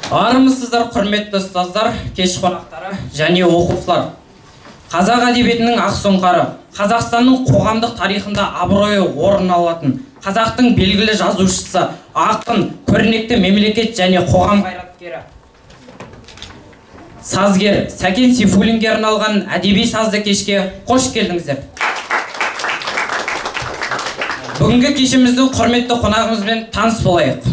Армысыздар, құрметті ұстаздар, кеш қонақтары және оқушылар. Қазақ әдебиетінің ақсұңқары, Қазақстанның қоғамдық тарихында абыройы орын алатын, қазақтың белгілі жазушысы, ақын, көрнекті мемлекет және қоғам қайраткері, сазгер Сәкен Сейфуллинге арналған әдеби сазды кешке қош келдіңіздер. Бүгінгі кешіміздің құрметті қонағымызбен таныс болайық.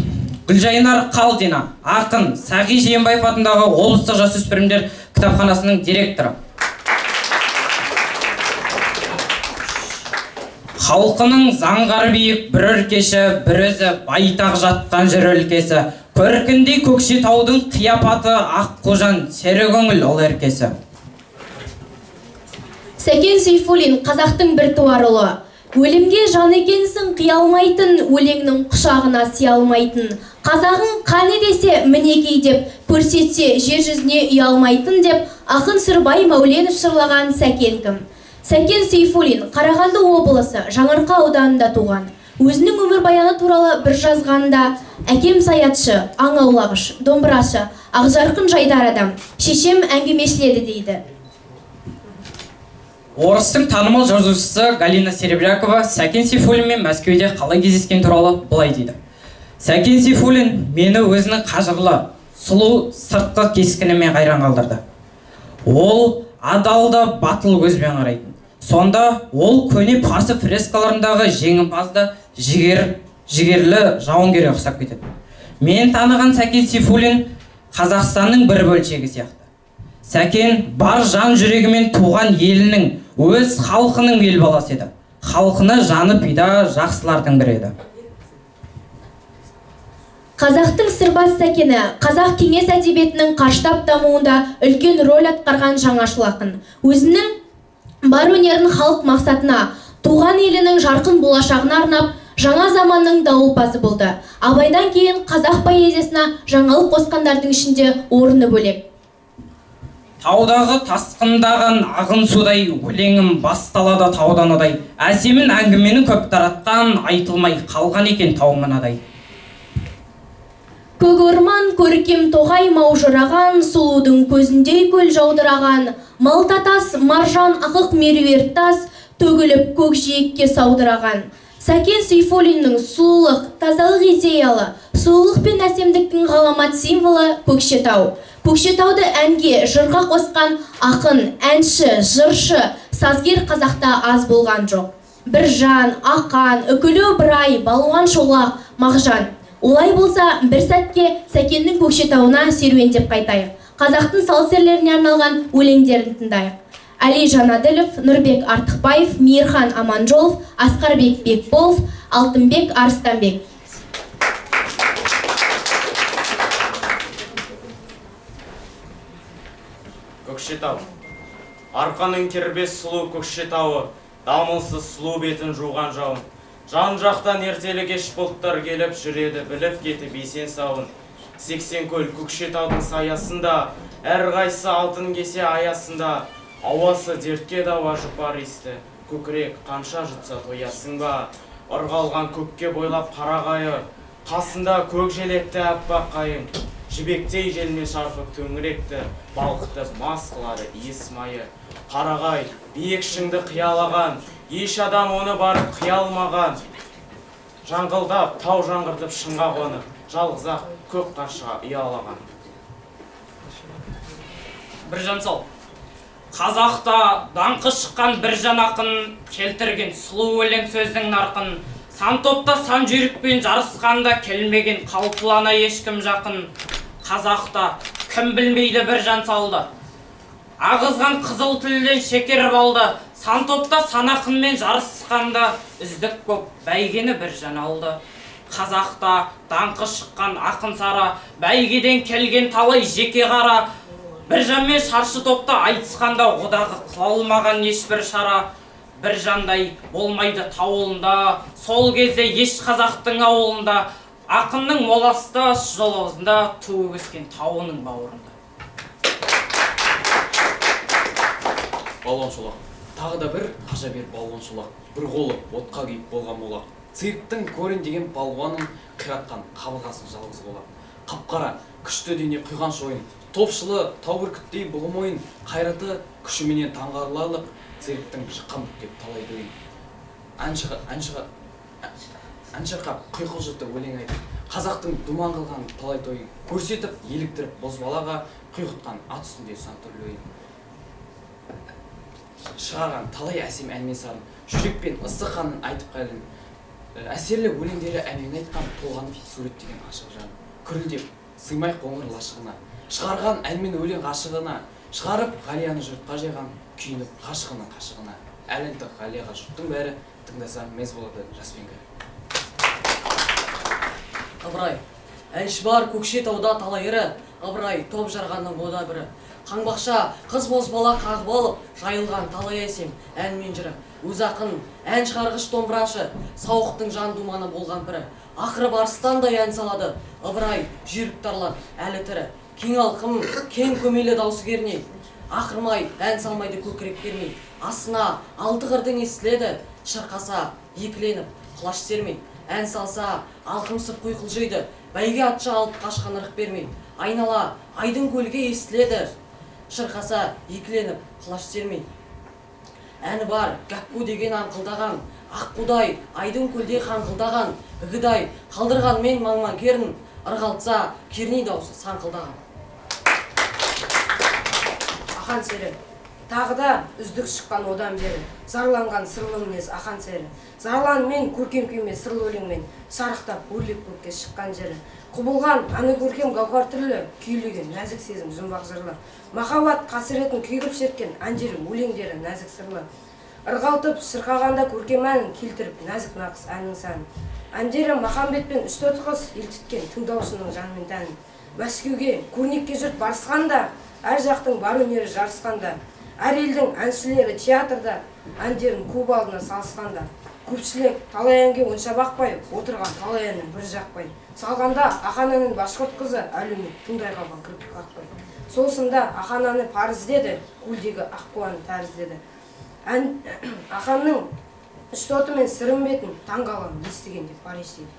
Гүлжайнар Қалдина, ақын, Сағи Жиенбаев атындағы облыстық жасөспірімдер кітапханасының директоры. Халқының заңғар биік бір өркеші, бір өзі байтақ жатқан жер өлкесі. Көркіндей Көкшетаудың қияпаты, Аққожан сері көңіл ұл еркесі. Сәкен Сейфуллин қазақтың біртуар ұлы. Өлімге жан екенсің қия алмайтын, өлеңнің құшағына сыя алмайтын. Қазағың қане десе мінекей деп, көрсетсе жер жүзіне ұялмайтын деп, ақын Сырбай Мәуленов жырлаған Сәкен кім? Сәкен Сейфуллин Қарағанды облысы Жаңарқа ауданында туған. Өзінің өмірбаяны туралы бір жазғанда, әкем саятшы, аң аулағыш, домбырашы, ақжарқын жайдар адам, шешем әңгімешіл еді дейді. Орыстың танымал жазушысы Галина Серебрякова Сәкен Сейфуллинмен Мәскеуде қалай кездескен туралы былай дейді. Сәкен Сейфуллин мені өзінің қажырлы, сұлу сыртқы кескінімен қайран қалдырды. Ол адал да батыл көзбен қарайтын. Сонда ол көне парсы фрескаларындағы жеңімпазды жігерлі жауынгерге ұқсап кетеді. Мен таныған Сәкен Сейфуллин Қазақстанның бір бөлшегі сияқты. Сәкен бар жан жүрегімен туған елінің, өз халқының ел баласы еді. Халқына жаны пида жақсылардың бірі еді. Қазақтың сырбаз Сәкені қазақ кеңес әдебиетінің қарыштап дамуында үлкен рөл атқарған жаңашыл ақын. Өзінің бар өнерін халық мақсатына, туған елінің жарқын болашағына арнап, жаңа заманның дауылпазы болды. Абайдан кейін қазақ поэзиясына жаңалық қосқандардың ішінде орны бөлек. Таудағы тасқындаған ағын судай, өлеңім басталады таудан одай. Әсемін әңгімені көп таратқан, айтылмай қалған екен тау мынадай. Көк орман көркем тоғай маужыраған, сұлудың көзіндей көл жаудыраған, малта тас, маржан ақық меруерт тас, төгіліп көк жиекке саудыраған. Сәкен Сейфуллиннің сұлулық, тазалық идеялы, сұлулық пен әсемдіктің ғаламат символы Көкшетау. Көкшетауды әнге, жырға қосқан ақын, әнші, жыршы, сазгер қазақта аз болған жоқ. Біржан, Ақан, Үкілі Ыбырай, Балуан Шолақ, Мағжан. Олай болса, бір сәтке Сәкеннің Көкшетауына серуендеп қайтайық. Қазақтың сал серілеріне арналған өлеңдерін тыңдайық. Әли Жанаділов, Нұрбек Артықбаев, Мейірхан Аманжолов, Асқарбек Бекболов, Алтынбек Арыстанбек. Көкшетау. Арқаның кербез сұлу Көкшетауы, дамылсыз сұлу бетін жуған жауын. Жан жақтан ертелі кеш бұлттар келіп жүреді, біліп кетіп есен сауын. 80 көл Көкшетаудың саясында, әрқайсысы алтын кесе аясында, ауасы дертке дауа жұпар иісті, көкірек қанша жұтса тоясың ба? Ырғалған көкке бойлап қарағайы, қасында көк желекті аппақ қайың, жібектей желмен шарпып төңіректі, балқытып мас қылады иіс майы. Қарағай биік шыңды қиялаған, еш адам оны барып қия алмаған. Жаңғылдап, тау жаңғыртып шыңға қонып, жалғыз-ақ көк қаршыға ұялаған. Біржан сал. Қазақта даңқы шыққан Біржан ақын, келтірген сұлу өлең сөздің нарқын. Сан топта сан жүйрікпен жарысқанда келмеген қалпылана ешкім жақын. Қазақта кім білмейді Біржан салды, ағызған қызыл тілден шекер балды. Сан топта сан ақынмен жарысқанда үздік боп бәйгені Біржан алды. Қазақта даңқы шыққан ақын сара, бәйгеден келген талай жеке қара. Біржанмен шаршы топта айтысқанда одағы қыла алмаған ешбір шара. Біржандай болмайды тауылында, сол кезде еш қазақтың ауылында, ақынның моласты жол аузында, туып өскен тауының бауырында. Балуан Шолақ. Тағы да бір ғажап Балуан Шолақ. Бір қолы отқа күйіп болған молақ. Цирктің Корин деген балуанын қиратқан қабырғасын жалғыз қолақ. Қап-қара, күшті дене құйған шойын, топшылы тау бүркіттей бұғы мойын, қайраты күшіменен таңғаларлық цирктің жыққан бүктеп талай дойын. Ән шырқап, құйқылжытып өлең айтып, қазақтың думан қылған талай тойын көрсетіп, еліктіріп бозбалаға құйғытқан ат үстінде сан түрлі ойын. Шығарған талай әсем әнмен сарын, жүрекпен ыстық қанын айтып қайлын, әсерлі өлеңдері әнмен айтқан, толғанып суреттеген ашық жан. Күрілдеп сыймай қоңыр лашығына, шығарған әнмен өлең ғашығына, шығарып Ғалияны жұртқа жайған, күйініп ғашығының қашығына. Әлі ынтық Ғалияға жұрттың бәрі тыңдаса мез болады жас пен кәрі. Ыбырай, әнші бар Көкшетауда талай ірі, Ыбырай топ жарғанның ода бірі. Қаңбақша қыз бозбала қағып алып, жайылған талай әсем ән мен жыры. Өз ақын, ән шығарғыш домбырашы, сауықтың жан думаны болған бірі. Ақыры арыстандай ән салады, Ыбырай жүйрік тарлан әлі тірі. Кең алқым, кең көмейлі даусы керней, ақырмай ән салмайды көкірек кермей. Астына алты қырдың естіледі, шырқаса екіленіп құлаш сермей. Ән салса алқымсып құйқылжиды, бәйге атша алып қашқан ырық бермей. Айнала айдын көлге естіледі, шырқаса екіленіп құлаш сермей. Әні бар гәкку деген аңқылдаған, аққудай айдын көлде қаңқылдаған, үгідай қалдырғанмен маңман керін, ырғалтса керней даусы саңқылдаған. Ақан сері, тағы да үздік шыққан одан бері, зарланған сырлы мінез Ақан сері. Зарланмен көркем күйме сырлы өлеңмен, шарықтап өрлеп көкке шыққан жері. Құбылған аны көркем гауһар түрлі, күйлеген нәзік сезім жұмбақ жырлы. Махаббат қасіретін күйгіп шерткен әндері өлеңдері нәзік сырлы. Ырғалтып шырқағанда көркем әнін келтіріп нәзік нақыс әннің сәнін. Әндері Махамбетпен үш тоты қыз елтіткен тыңдаушының жан мен тәнін. Мәскеуге көрнекке жұрт барысқанда, әр жақтың бар өнері жарысқанда, әр елдің әншілері театрда әндерін көп алдына салысқанда, көпшілік талай әнге онша бақпай, отырған талай әнін бір жақпай. Салғанда Ақан әнін башқұрт қызы әлеумет тыңдай қалған кірпік қақпай. Сол сында Ақан әні парыз деді, көлдегі аққуаны тәріздеді. Ақанның үш тоты мен сырым бетін таңғалған естігенде Париж дейді.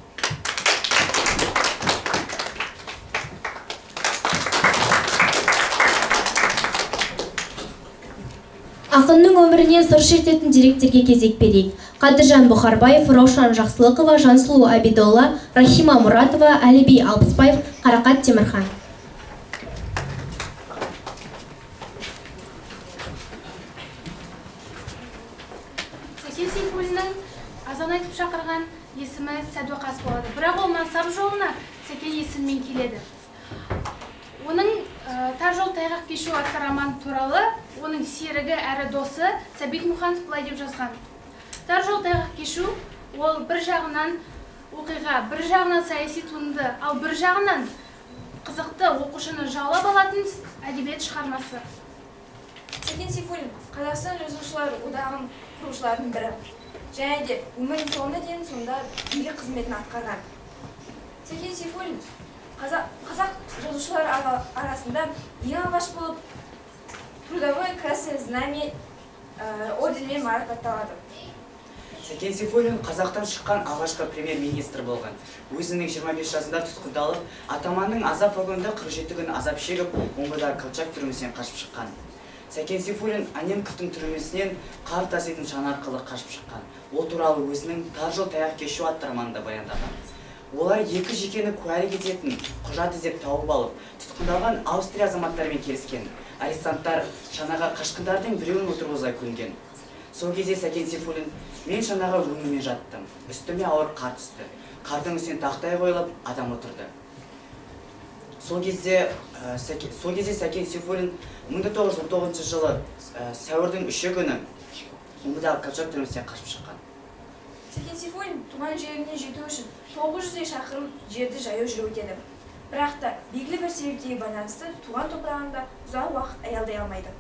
Ақынның өмірінен сыр шертетін деректерге кезек берейік. Қадыржан Бұхарбаев, Раушан Жақсылықова, Жансұлу Абидолла, Рахима Мұратова, Әліби Алпысбаев, Қарақат Темірхан. Сәкен Сейфуллиннің азан айтып шақырған есімі Сәдуақас болады. Бірақ ол мансап жолына Сәкен есімімен келеді. Оның «Тар жол тайғақ кешу» атты романы туралы оның серігі әрі досы Сәбит Мұқанов былай деп жазған. Тар жол тайғақ кешу ол бір жағынан оқиға, бір жағынан саяси туынды, ал бір жағынан қызықты оқушыны жаулап алатын әдебиет шығармасы. Сәкен Сейфуллин Қазақстан Жазушылар одағының құрушыларының бірі. Және де өмірінің соңына дейін сонда билік қызметін атқарған. Сәкен Сейфуллин қазақ жазушылар арасында ең алғаш болып Трудовое красное знамя орденімен марапатталады. Сәкен Сейфуллин қазақтан шыққан алғашқы премьер-министр болған. Өзінің 25 жасында тұтқындалып, атаманның азап вагонында 47 күн азап шегіп, Омбыдағы Колчак түрмесінен қашып шыққан. Сәкен Сейфуллин Анненковтың түрмесінен қар таситын шана арқылы қашып шыққан. Ол туралы өзінің «Тар жол таяқ кешу» атты романында баяндаған. Олар екі жекені куәлік ететін құжат іздеп тауып алып, тұтқындалған Аустрия азаматтарымен келіскен. Арестанттар шанаға қашқындардың біреуін отырғыза көнген. Сол кезде Сәкен Сейфуллин: «Мен шанаға өңіме жаттым, үстіме ауыр қар түсті. Қардың үстіне тақтай қойылып, адам отырды». Сол кезде Сәкен Сейфуллин 1919 жылы сәуірдің 3 күні Омбыдағы Колчак түрмесінен қашып шыққан. Сәкен Сейфуллин туған жеріне жету үшін 900 шақырым жерді жаяу жүріп өтеді. Бірақ та белгілі бір себептерге байланысты туған топырағында ұзақ уақыт аялдай алмайды.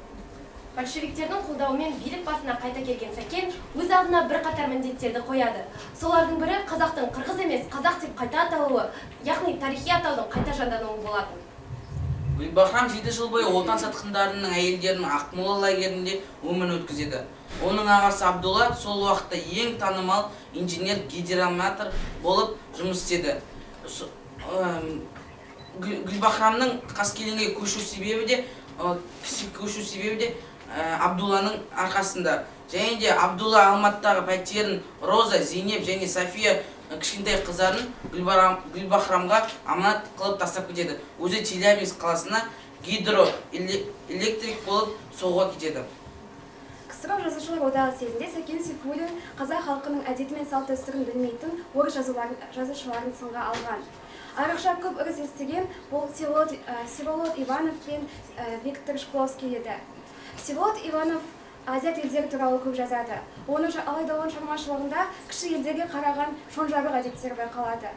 Большевиктердің қолдауымен билік басына қайта келген Сәкен өз алдына бірқатар міндеттерді қояды. Солардың бірі қазақтың қырғыз емес, қазақ деп қайта аталуы, яғни тарихи атаудың қайта жандануы болатын. Гүлбахрам 7 жыл бойы отан сатқындарының әйелдерінің Ақмола лагерінде өмірін өткізеді. Оның ағасы Абдулла сол уақытта ең танымал инженер-гидрометр болып жұмыс істеді. Гүлбахрамның Қаскелеңге көшу себебі де Абдулланың арқасында. Және де Абдулла Алматыдағы пәтерін Роза, Зейнеп және София кішкентай қыздарын Гүлбахрамға аманат қылып тастап кетеді. Өзі Челябинск қаласына гидроэлектрик болып соғуға кетеді. КСРО Жазушылар одағы съезінде Сәкен Сейфуллин қазақ халқының әдеті мен салт-дәстүрін білмейтін орыс жазушыларын сынға алған. Айрықша көп ырыс естіген бұл Всеволод Иванов пен Виктор Шкловский еді. Всеволод Иванов азиат елдері туралы көп жазады. Алайда оның шығармашылығында кіші елдерге қараған шонжарлық әдеттер байқалады.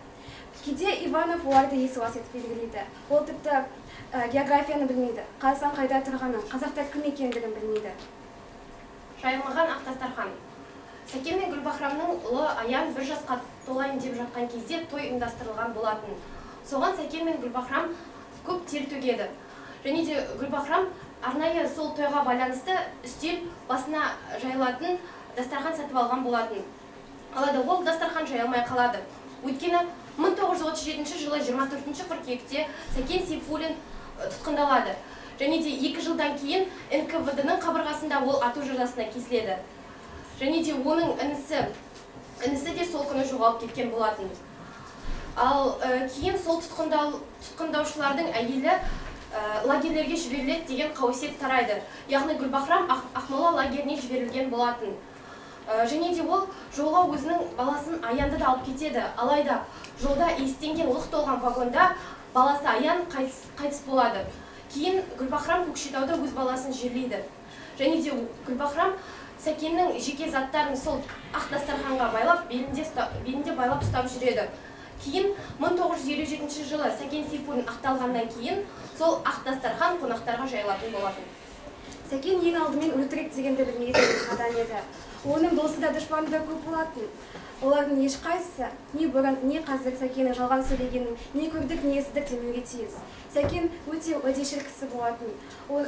Кейде Иванов оларды есуас етіп белгілейді. Ол тіпті географияны білмейді, Қазақстан қайда тұрғанын, қазақтар кім екендігін білмейді. Жайылмаған ақ дастархан. Сәкен мен Гүлбахрамның ұлы Аян бір жасқа толайын деп жатқан кезде той ұйымдастырылған болатын. Соған Сәкен мен Гүлбахрам көп тер төгеді. Және де Гүлбахрам арнайы сол тойға байланысты үстел басына жайылатын дастархан сатып алған болатын. Алайда ол дастархан жайылмай қалады. Өйткені 1937 жылы 24 қыркүйекте Сәкен Сейфуллин тұтқындалады. Және де 2 жылдан кейін НКВД-ның қабырғасында ол ату жазасына кесіледі. Және де оның інісі де сол күні жоғалып кеткен болатын. Ал кейін сол тұтқындаушылардың әйелі лагерлерге жіберіледі деген қауесет тарайды. Яғни Гүлбахрам Ақмола лагеріне жіберілген болатын. Және де ол жолға өзінің баласын Аянды да алып кетеді. Алайда жолда иістенген лық толған вагонда баласы Аян қайтыс болады. Кейін Гүлбахрам Көкшетауда өз баласын жерлейді. Және де Гүлбахрам Сәкеннің жеке заттарын сол ақ дастарханға байлап, белінде байлап ұстап жүреді. Кейін 1957 жылы Сәкен Сейфуллин ақталғаннан кейін сол ақ дастархан қонақтарға жайылатын болатын. Сәкен ең алдымен өлтірек дегенді білмейтін адам еді. Оның досы да дұшпаны да көп болатын. Олардың ешқайсысы не бұрын, не қазір Сәкеннің жалған сөйлегенін, не көрдік, не естідік демеуге тиіс. Сәкен өте уәдешіл кісі болатын. Ол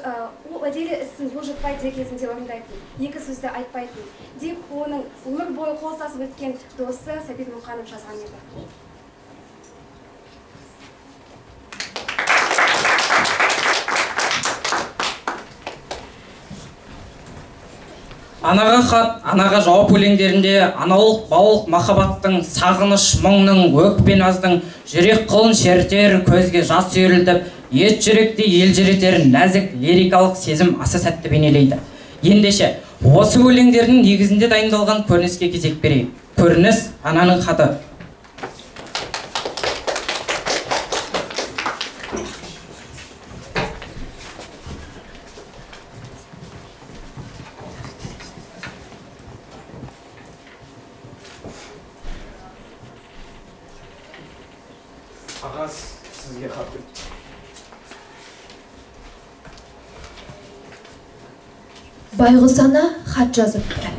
уәделі ісін бұлжытпай дер кезінде орындайтын, екі сөзді айтпайтын, деп оның өмір бойы қол ұстасып өткен досы Сәбит Мұқанов жазған еді. Анаға хат, анаға жауап өлеңдерінде аналық, балалық махаббаттың, сағыныш, мұңның, өкпе наздың, жүрек қылын шертер, көзге жас үйірілтіп, ет жүректі елжіретер нәзік лирикалық сезім аса сәтті бейнелейді. Ендеше, осы өлеңдердің негізінде дайындалған көрініске кезек берейік. Көрініс ананың хаты. Қағаз сізге хат. Байғұс ана хат жазыпты,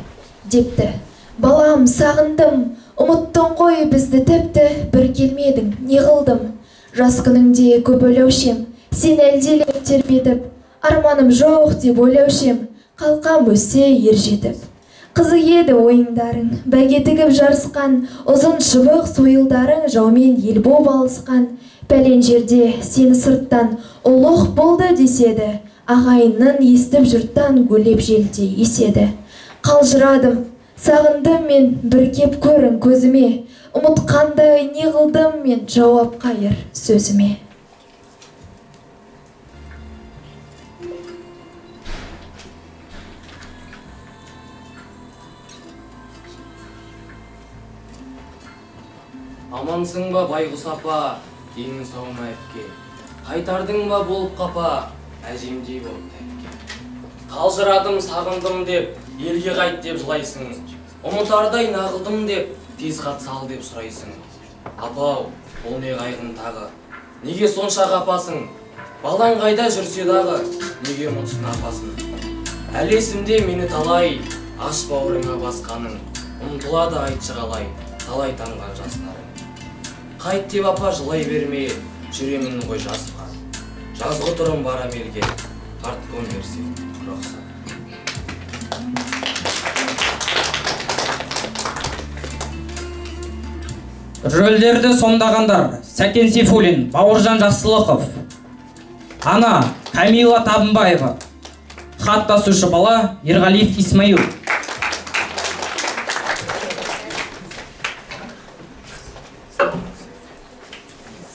депті. Балам, сағындым, ұмыттың ғой бізді тіпті, бір келмедің, не қылдым? Жас күніңде көп ойлаушы ем, сен әлделеп тербетіп, арманым жоқ деп ойлаушы ем, қалқам өссе ер жетіп. Қызық еді ойындарың, бәйге тігіп жарысқан, ұзын шыбық сойылдарың жаумен ел боп алысқан. Пәлен жерде сені сырттан ұлық болды деседі, ағайынның естіп жұрттан гулеп желдей еседі. Қалжырадым, сағындым мен, бір кеп көрің көзіме, ұмытқандай не қылдым мен, жауап қайыр сөзіме. Амансың ба, байғұс апа, денің сау ма әпке? Қайтардың ба болып қапа, әжемдей болып тәкке? Қалжырадым, сағындым деп, елге қайт деп жылайсың. Ұмытардай нағылдым деп, тез хат сал деп сұрайсың. Апау, ол не қайғың тағы? Неге сонша қапасың? Балаң қайда жүрсе дағы, неге ұмытсын апасын? Әлі есімде мені талай, аш бауырыңа басқаның, ұмтылады айтшы қалай, талай тамған жастарың. Қайт деп апа жылай берме, жүремін ғой жазға. Жазғы тұрым барам елге, партком берсе рұқсат. Рөлдерді сомдағандар: Сәкен Сейфуллин, Бауыржан Жақсылықов, ана Камила Табынбаева, хат тасушы бала Ерғалиев Исмаил.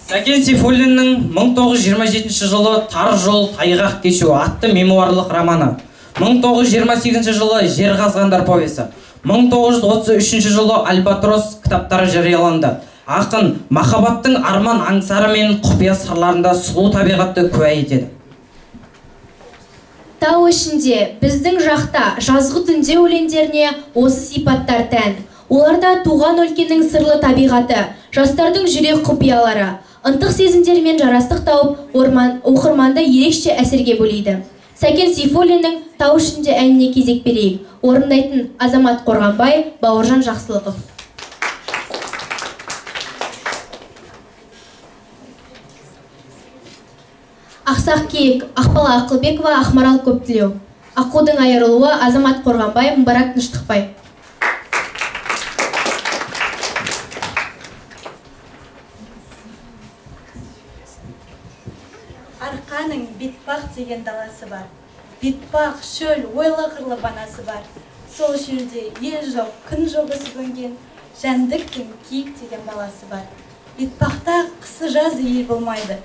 Сәкен Сейфуллиннің 1927 жылы «Тар жол тайғақ кешу» атты мемуарлық романы, 1928 жылы «Жер қазғандар» повесі, 1933 жылы «Альбатрос» кітаптары жарияланды. Ақын махаббаттың арман аңсары мен құпия сырларында сұлу табиғатты куә етеді. Тау ішінде, біздің жақта, жазғы түнде өлеңдеріне осы сипаттар тән. Оларда туған өлкенің сырлы табиғаты, жастардың жүрек құпиялары, ынтық сезімдермен жарастық тауып, оқырманды ерекше әсерге бөлейді. Сәкен Сейфуллиннің «Тау ішінде» әніне кезек берейік. Орындайтын Азамат Қорғанбай, Бауыржан Жақсылықов. Ақсақ киік, Ақбала Ақылбекова, Ақмарал Көптілеу. Аққудың айырылуы, Азамат Қорғанбай, Мүбарак Тыныштықбай. Арқаның Бетпақ деген даласы бар. Бетпақ, шөл, ойлы-қырлы банасы бар. Сол шөлде ел жоқ, күн жоқ өсіп өнген, жәндіктің киік деген баласы бар. Бетпақта қысы жазы ел болмайды.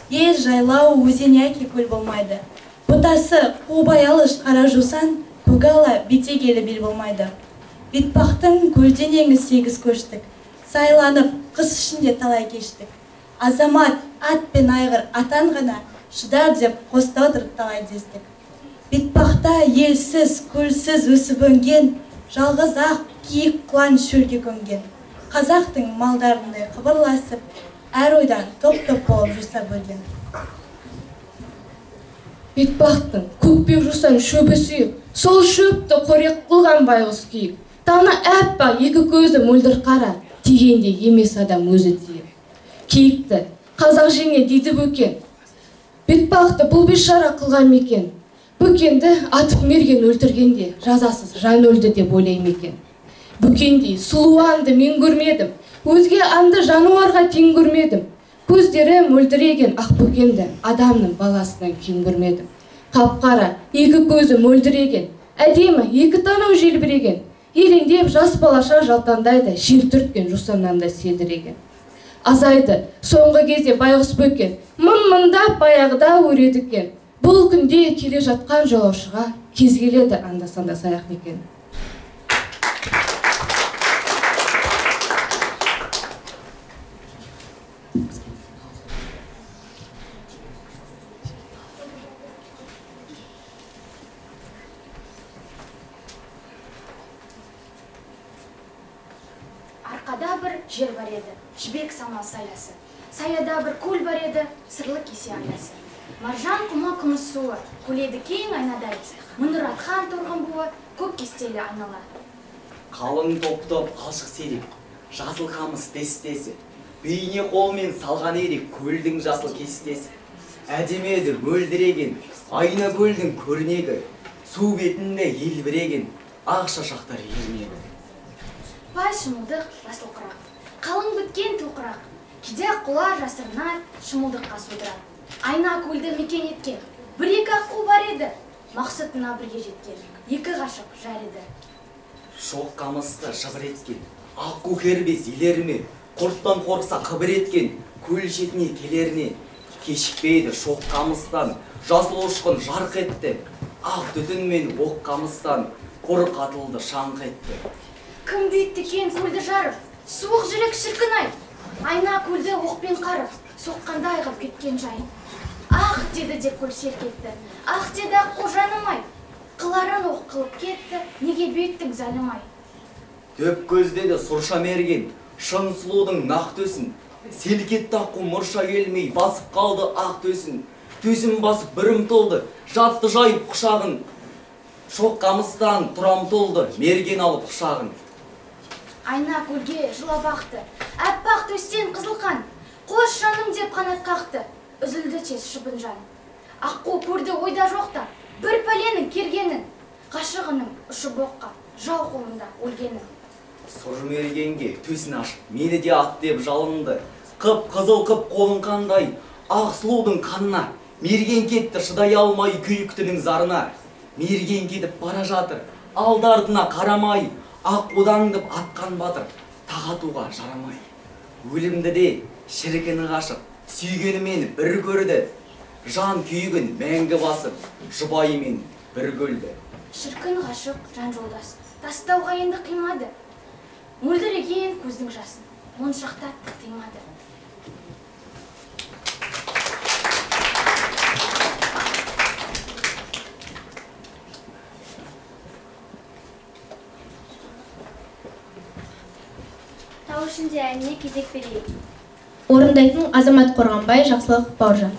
Ел жайлау, өзен яки көл болмайды. Бұтасы қубай алыш қара жусан, көгала бетегелі бел болмайды. Бетпақтың көлденеңі 8 көштік, сайланып қыс ішінде талай кештік. Азамат, ат пен айғыр атан ғана, шыдар деп қоста отырып талай дестік. Бетпақта елсіз, көлсіз өсіп өнген, жалғыз ақ киік құлан шөлге көмген. Қазақтың малдарындай қыбырласып, әр ойдан топ-топ болып жуса бөлген. Бетпақтың көкпек жусан шөбі сүйіп, сол шөпті қорек қылған байғұс киік. Тана әппақ, екі көзі мөлдір қара, тигенде емес адам өзі тиіп. Киікті қазақ жеңе дейді бөкен, Бетпақты бұл бейшара қылған мекен. Бөкенді атып мерген өлтіргенде, жазасыз жан өлді деп ойлай мекен. Бөкендей сұлу аңды мен көрмедім, өзге аңды жануарға тең көрмедім. Көздері мөлдіреген ақ бөкенді адамның баласынан кем көрмедім. Қап-қара, екі көзі мөлдіреген, әдемі екі танау желбіреген, елеңдеп жас балаша жалтандайды, жер түрткен жусаннан да селдіреген. Азайды соңғы кезде байғұс бөкен, мың-мыңдап баяғыда өреді екен. Бұл күнде келе жатқан жолаушыға кез келеді анда-санда саяқ екен. Арқада бір жер бар еді, жібек самал саясы. Саяда бір көл бар еді, сырлы кесе аясы. Маржан құмы күміс суы, көледі кең айнадай. Мұныратқан торғын буы, көк кестелі айнала. Қалың топ-топ ашық серек, жасыл қамыс дестесі. Бейне қолмен салған ерек, көлдің жасыл кестесі. Әдемі еді мөлдіреген, айна көлдің көрнегі. Су бетінде елбіреген, ақ шашақтар ермегі. Бай шымылдық жасыл құрақ, қалың біткен тоқырақ. Кейде аққулар жасырынар, шымылдыққа судырар. Айна көлді мекен еткен, бір-екі аққу бар еді, мақсұтына бірге жеткен, екі ғашық жар еді. Шоқ қамысты жыбыр еткен, аққу кербез елерме, құрттан қорықса қыбыр еткен, көл шетіне келеріне. Кешікпейді шоқ қамыстан, жасыл ұшқын жарқ етті, ақ түтін мен оқ қамыстан, құрық атылды шаңқ етті. Кім бүйтті кен көлді жарып, суық жүрек шіркін ай, айна көлді оқпен қарып, соққандай қып кеткен жай. Ақ деді деп көл селк етті, ақ деді аққу жаным ай, қыларын оқ қылып кетті, неге бүйттің залім ай. Дөп көздеді сұрша мерген, шын сұлудың нақ төсін, селк етті аққу мұрша келмей, басып қалды ақ төсін. Төсін басып бір ұмтылды, жатты жайып құшағын, шоқ қамыстан тұра ұмтылды, мерген алып пышағын. Айна көлге жылап ақты, әппақ төстен қызыл қан, қош жаным деп қанат қақты, үзілді тез шыбын жан. Аққу көрді ойда жоқта, бір пәленің кергенін, ғашығының ұшып оққа, жау қолында өлгенін. Сұр мергенге төсін ашып, мені де ат деп жалынды. Қып қызыл қып қолын қандай, ақ сұлудың қанына. Мерген кетті шыдай алмай күйіктінің зарына. Мерген кетіп бара жатыр, алды-артына қарамай, ақ қудаңдып атқан батыр, тағатуға жарамай. Өлімді де шіркіні қашып, сүйгенімен бір көрді. Жан күйігін мәңгі басып, жұбайымен бір көлді. Шіркін ғашық жан жолдас, тастауға енді қимады. Мөлдіреген көздің жасын, моншақта тыймады. Тау ішінде әніне кезек берейік. Орындайтын Азамат Қорғанбай, Жақсылық Бауыржан.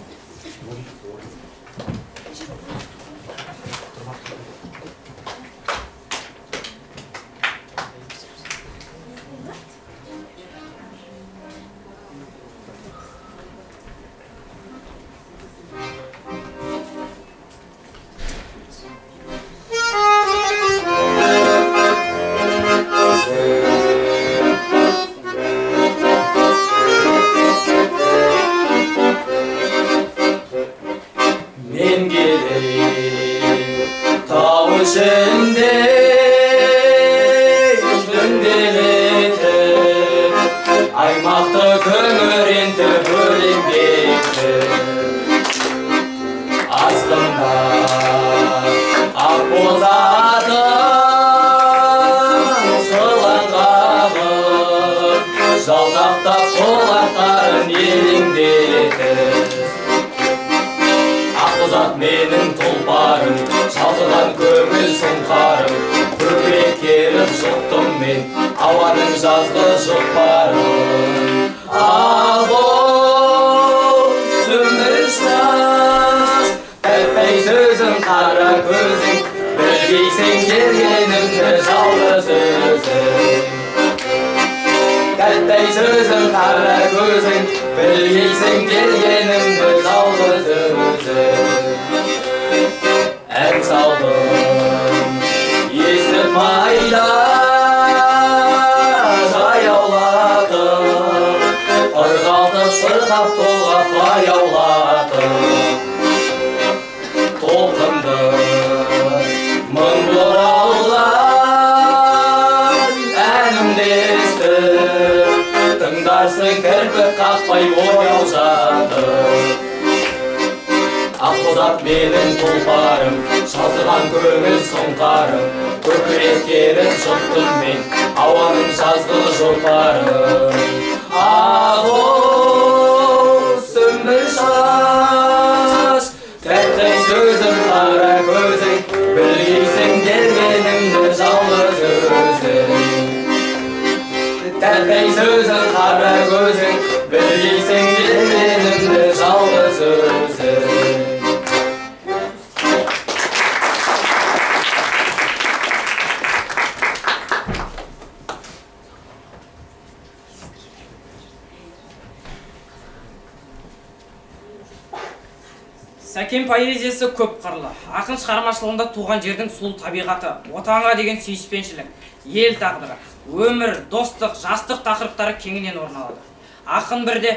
Сәкен поэзиясы көп қырлы. Ақын шығармашылығында туған жердің сұлу табиғаты, отанға деген сүйіспеншілік, ел тағдыры, өмір, достық, жастық тақырыптары кеңінен орын алады. Ақын бірде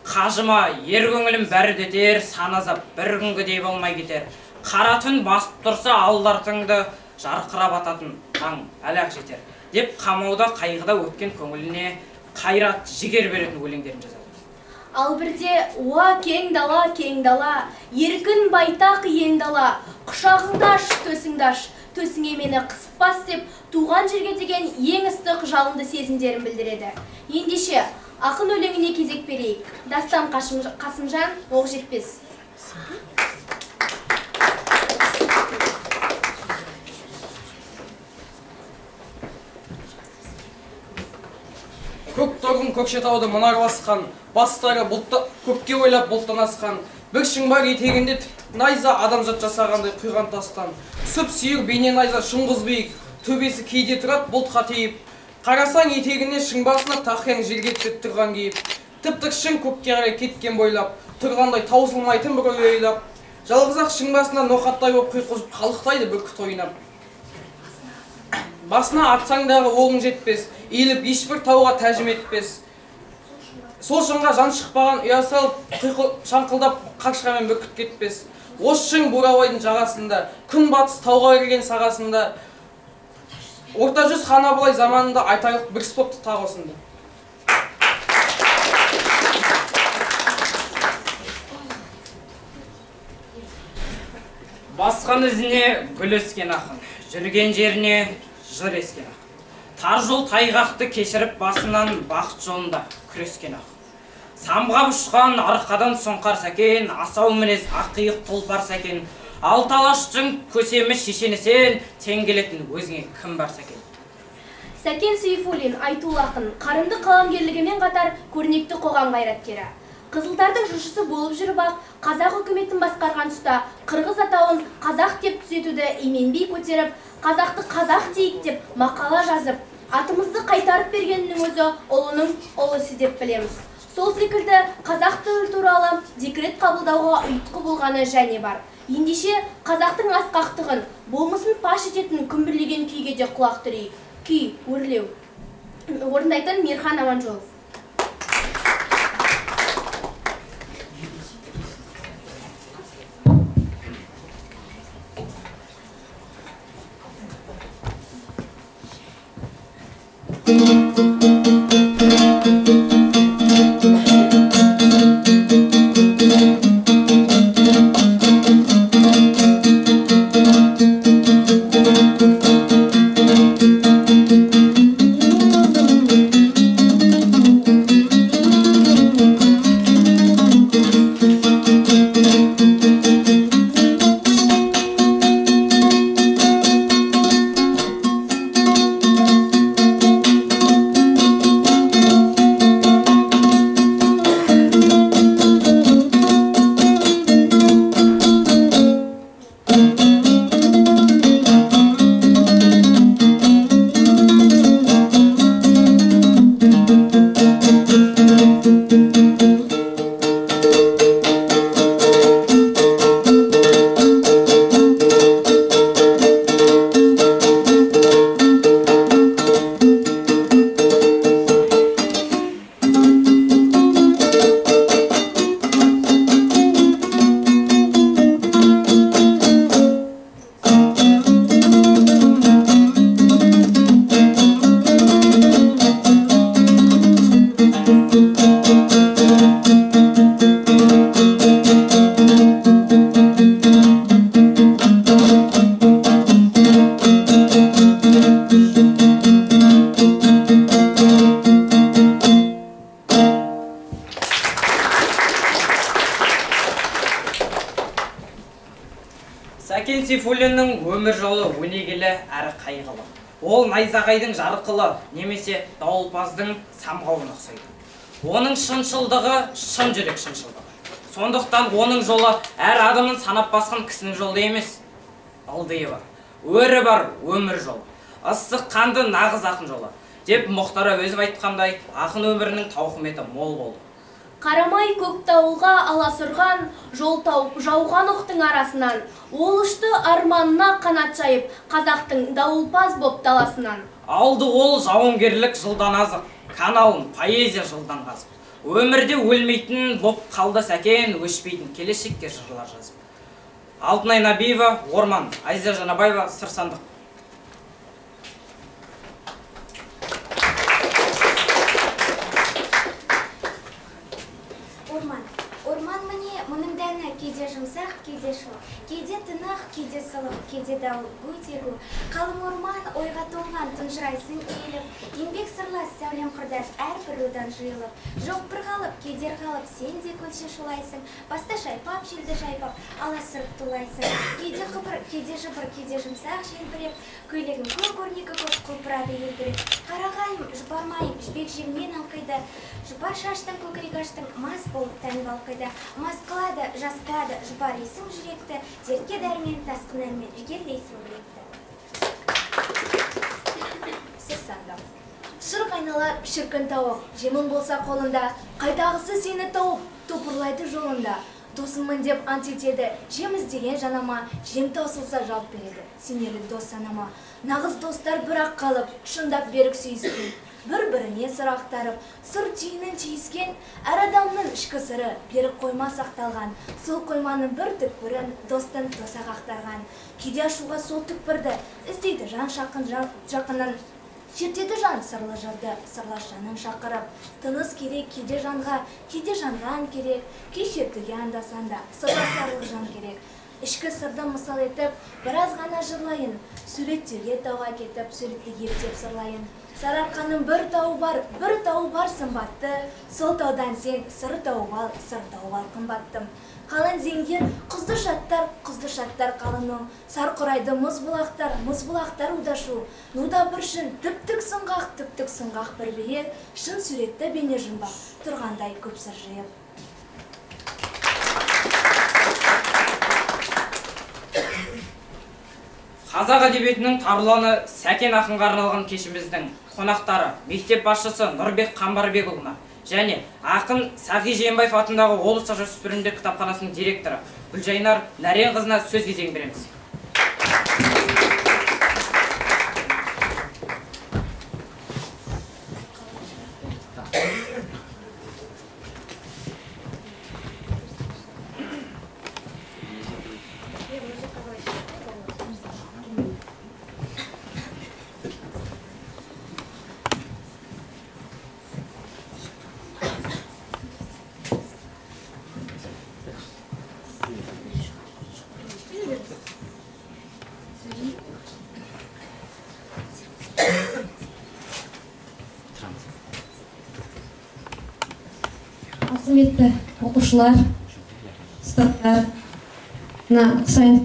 қажыма, ер көңілім бәрі детер, сан азап бір күнгідей болмай кетер. Қара түн басып тұрса алды-артыңды жарқырап ататын таң әлі-ақ жетер деп қамауда қайғыда өткен көңіліне қайрат, жігер беретін өлеңдерін жазады. Ал бірде, уа кең дала, кең дала, еркін байтақ ен дала, құшағыңды аш, төсіңді аш, төсіңе мені қысып бас деп, туған жерге деген ең ыстық жалынды сезімдерін білдіреді. Ендеше, ақын өлеңіне кезек берейік. Дастан Қасымжан, Оқжетпес. Көк торғын Көкшетауды мұнар басқан, бастары көкке ойлап бұлттан асқан, бір шың бар етегінде тіп-тік найза адамзат жасағандай құйған тастан. Сүп-сүйір бейне найза шыңғыз биік, төбесі кейде тұрады бұлтқа тиіп. Қарасаң етегіне шың басына тақияң желге түсіп тұрған кейіп. Тіп-тік шың көкке қарай кеткен бойлап, тұрғандай таусылмайтын бір ой ойлап. Жалғыз-ақ шың басына ноқаттай боп құйқылжып қалықтайды бүркіт ойнап. Басына атсаңдағы оғың жетпес, иіліп ешбір тауға тәжім етпес. Сол шыңға жан шықпаған ұя салып, шаңқылдап қаршығамен бүркіт кетпес. Осы шың Бурабайдың жағасында, күн батыс тауға кірген сағасында, Орта жүз хан Абылай заманында айтарлық бір іс бопты тағы осында. Басқан ізіне гүл өскен ақын, жүрген жеріне жыр ескен ақын. Тар жол тайғақты кешіріп басынан бақыт жолында күрескен ақын. Самғап ұшқан арқадан сұңқар Сәкен, асау мінез ақиық тұлпар Сәкен. Алты алаштың көсемі шешені сен, тең келетін өзіңе кім бар Сәкен? Сәкен Сейфуллин айтулы ақын, қарымды қаламгерлігімен қатар көрнекті қоғам қайраткері. Қызылдардың жыршысы болып жүріп-ақ, қазақ үкіметін басқарған тұста қырғыз атауын қазақ деп түзетуді именбей көтеріп, қазақты қазақ дейік деп мақала жазып, атымызды қайтарып бергенінің өзі ұлының ұлысы деп білеміз. Сол секілді қазақ тілі туралы декрет қабылдауға ұйытқы болғаны және бар. Ендеше қазақтың асқақтығын, болмысын паш ететін күмбірлеген күйге де құлақ түрейік. Күй өрлеу. Орындайтын Мирхан Аманжолов. Сәкен Сейфуллиннің өмір жолы өнегелі әрі қайғылы. Ол найзағайдың жарқылы немесе дауылпаздың самғауына ұқсайды. Оның шыншылдығы шын жүрек шыншылдығы. Сондықтан оның жолы әр адамның санап басқан кісінің жолы емес. Ылдиы бар, өрі бар өмір жолы. Ыстық қанды нағыз ақын жолы. Деп Мұхтар Әуезов айтқандай, ақын өмірінің тауқыметі мол болды. Қарамай көк дауылға аласұрған, жол тауып жауған оқтың арасынан, ол ұшты арманына қанат жайып, қазақтың дауылпаз боп даласынан. Алды ол жауынгерлік жылдан азық, каналын поэзия жылдан қазып. Өмірде өлмейтін боп қалды Сәкен, өшпейтін келешекке жырлар жазып. Алтынай Набиева, Орман, Айза Жанабаева, Сыр сандық. Кейде жұмсақ, кейде шоқ, кейде тынық, кейде сылық, кейде дауыл, гу-дегу. Қалың орман ойға толған, тұнжырайсың иіліп, еңбек сырлас, сәулем құрдас, әрбір рудан жиылып. Жоқ бір қалып, кедер қалып, сен де көлше шулайсың, баста шайпап, желді жайпап, аласырып тулайсың. Кейде қыбыр, кейде жыбыр, кейде жұмсақ желбіреп, көйлегің көк өрнегі көп, құлпырады елбіреп. Қарағайым, жұпармайым, жібек желмен аңқиды, жұпар шаштың, көкірек аштың, мас болып тән балқиды. Мас қылады, жас қылады, жұпар есім жүректі, дертке дәрмен, тасқын әрмен, жігерлейсің білекті. Сыр сандық. Шырқ айналар шіркін тауық, жемін болса қолында, қайтағысы сені тауып, топырлайды жолында. Досыммын деп ант етеді, жем іздеген жанама, жем таусылса жалт береді, сенерлік дос санама. Нағыз достар бірақ қалып, шындап берік сүйіскен, бір-біріне сыр ақтарып, сыр түйінін түйіскен, әр адамның ішкі сыры берік қойма сақталған, сол қойманың бір түкпірін достың тосақ ақтарған. Кейде ашуға сол түкпірді іздейді жан жақынын, шертеді жан сырлы жырды, сырлас жанын шақырып. Тыныс керек кейде жанға, кейде жанға ән керек, күй шертуге анда-санда сырласарлық жан керек. Ішкі сырды мысал етіп, біраз ғана жырлайын, суреттеуге тауға кетіп, суретті ептеп сырлайын. Сарыарқаның бір тауы бар, бір тауы бар сымбатты, сол таудан сен сыр тауып ал, сыр тауып ал қымбаттым. Қалың зеңгір, құзды шаттар, құзды шаттар қалыну, сарқырайды мұз бұлақтар, мұз бұлақтар удашу. Нуда бір шын, түптік сұңғақ, түптік сұңғақ бір биік, шын суретті бейне жұмбақ, тұрғандай көп сыр жиып. Қазақ әдебиетінің тарланы Сәкен ақынға арналған кешіміздің қонақтары мектеп басшысы Нұрбек Қамбарбекұлына және ақын Сағи Жиенбаев атындағы облыстық жасөспірімдер кітапханасының директоры Гүлжайнар Нәренқызына сөз кезегін береміз. Құрметті оқушылар, ұстаздар, мына Құсайынов